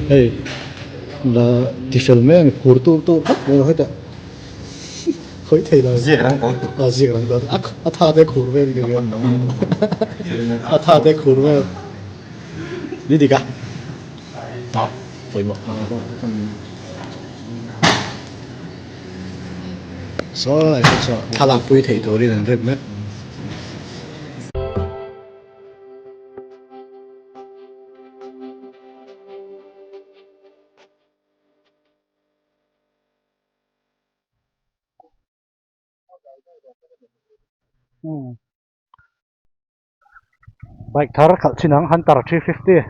Hei la ti fel mai a ni phur tur tur vak mai lo hetah khawih thei lo Ziak rang ko tu. A ziak rang ko a a tha te khur vel ni vel a tha te khur vel ni dik a pawimawh. Saw lai te saw thlalak pui theih turin an rem mek. Bike thar khalh chin ang Hunter 350.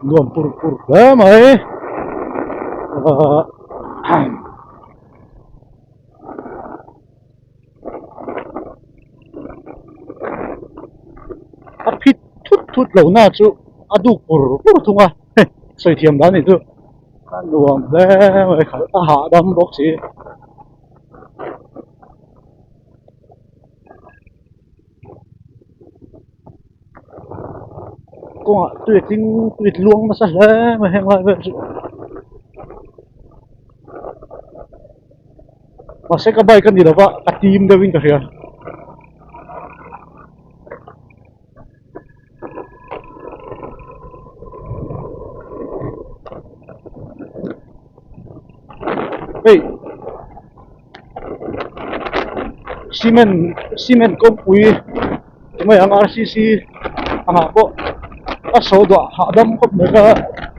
Nuam pur pur hle mai a phit thut thut lo na chu a duk pur pur thung a sawi thiam dan ni chu. A nuam hle mai khalh a hahdam bawk si. Kawngah tui a tling tui luang nasa hle mai heng lai vel chu. Mahse ka bike a ni lova ka tim deuhin ka hria. Hei cement cement kawngpui mai ang rcc angah pawh a saw duah hahdam khawp mai kha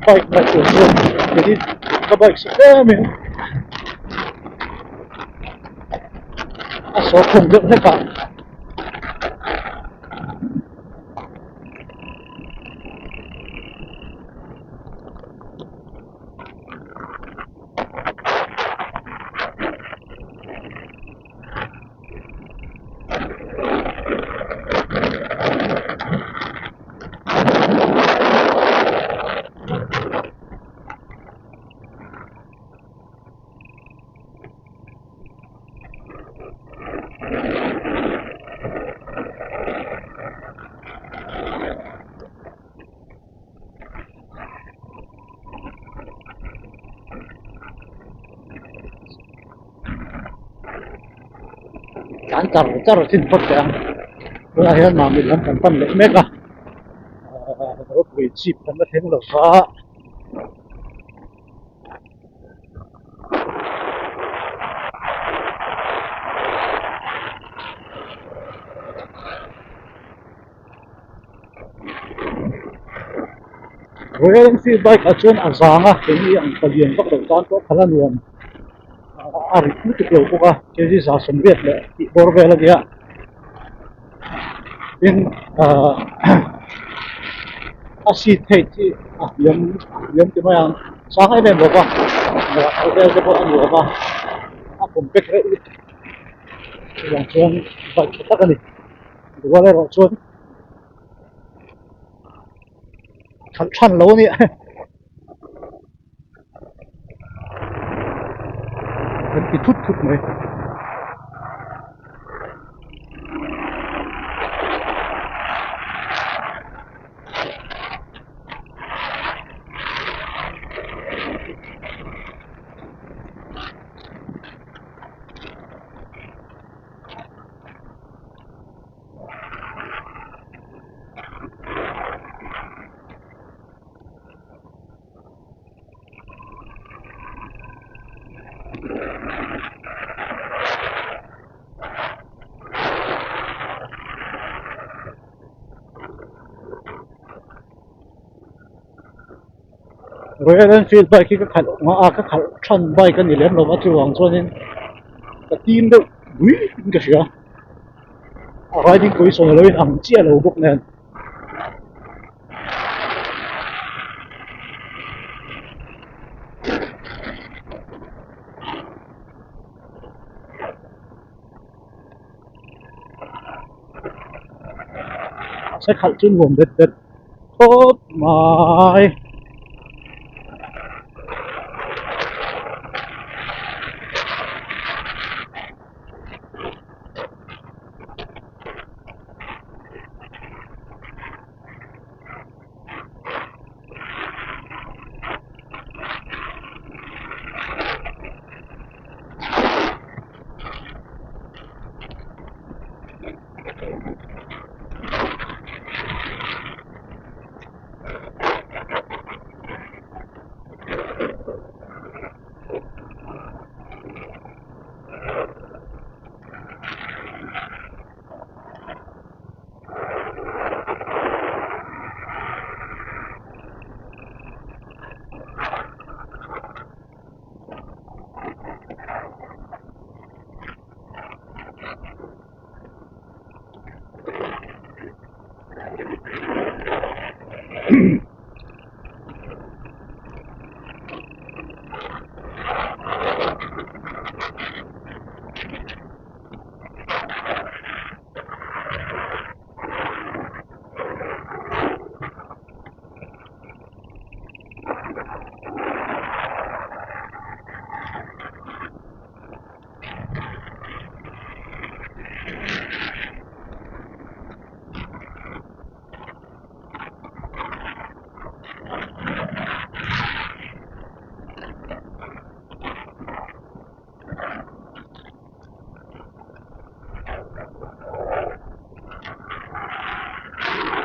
bike ngaihtuah chuan keini ka bike si em in a saw khawng deuh hlek a. Tlan char char chin phawt teh a tunah hian mamit lam kan pan leh mek a ropui chhip kan la thleng lo va. Royal Enfield bike ah chuan a zang a keini ang palian vak lo tan pawh khalh a nuam a rit lutuk lo bawk a kg 180 leh tih bawr vel a nia tin ahh a seat phei chi a hniam a hniam ti mai ang sang em em lo va a vel te pawh a nuam a a compact reuh lutuk chuvang chuan bike tha tak a ni rual erawh chuan khalh than lo a ni kan ti thut thut mai. Royal Enfield bike hi ka khalh a ka khalh than bike a ni lem lo va chuvang chuanin ka tim deuh bui in ka hria a riding position a lo in ang chiah lo bawk nen. Se khalh chu nuam bet bet khawp mai.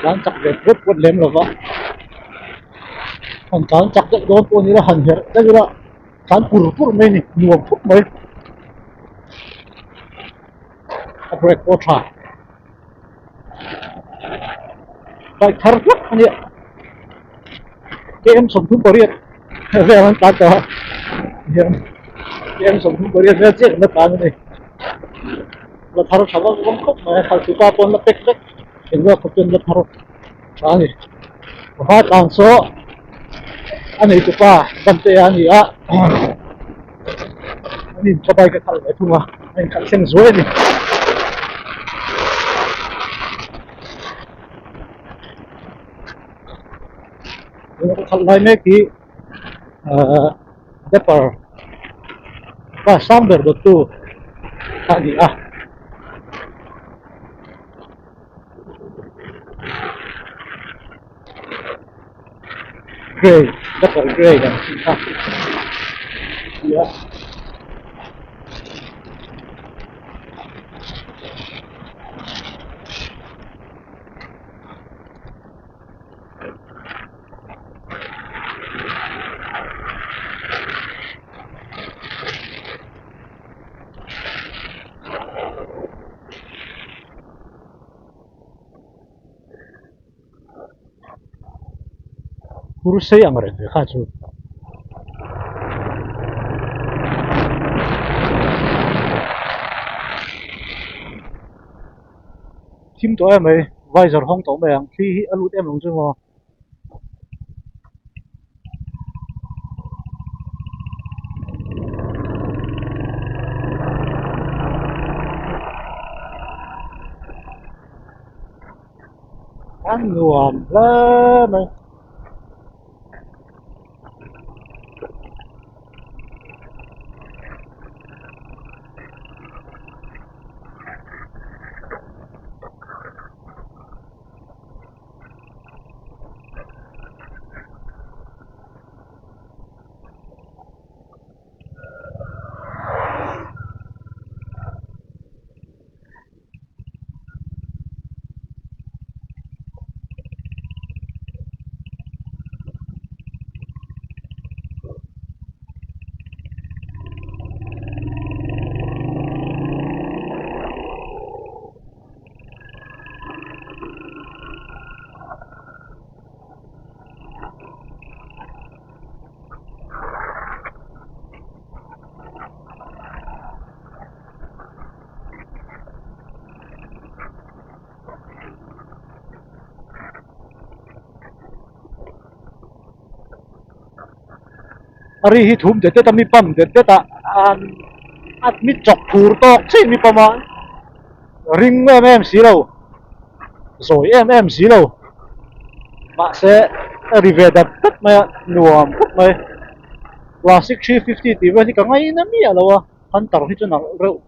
Tlan chak ve pawt pawt lem lova han tlan chak deuh dawn pawh ni ila han herh daih ila tlan pur pur mai a ni nuam khawp mai a brake pawh a tha. Bike thar hlak a nia km 38 vel an tlan tawh a hian km 38 vel chiah kan la tlan a ni la thar tha vak vak khawp mai a khalh tupa pawh an la pek vek engzat khawp chuan la thar tha a ni a hma tlan saw a nei tupa Dante a ni a an in ka bike a khalh ve thung a a inkhalh thleng zuai a ni. Tuna ka khalh lai mek hi ahh depper class sang ber dawttu kha a ni a. Grey dapper grey ang chi kha nia. Phur sei ang reng ve kha chu. Thim tawh em mai visor hawng tawh mai ang thli hi a lut em ang chu maw. A nuam hle mai. A ri hi thum det det a mi pump det det a a mi chawk phur tawk chiah mi pump a ring em em si lo zawi em em si lo mahse a ri ve dat dat mai a nuam khawp mai classic 350 tih vel hi ka ngaina miah lo a hunter hi chu nalh reuh.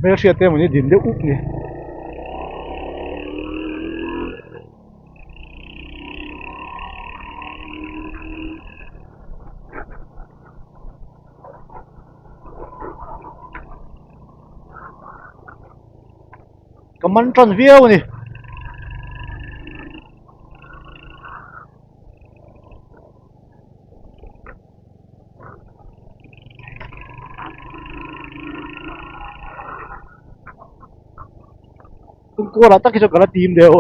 Hmelhriat te emawni din deuh up ni. Ka man tan viau a ni. Kawngkualah tak hi chuan ka la tim deuh.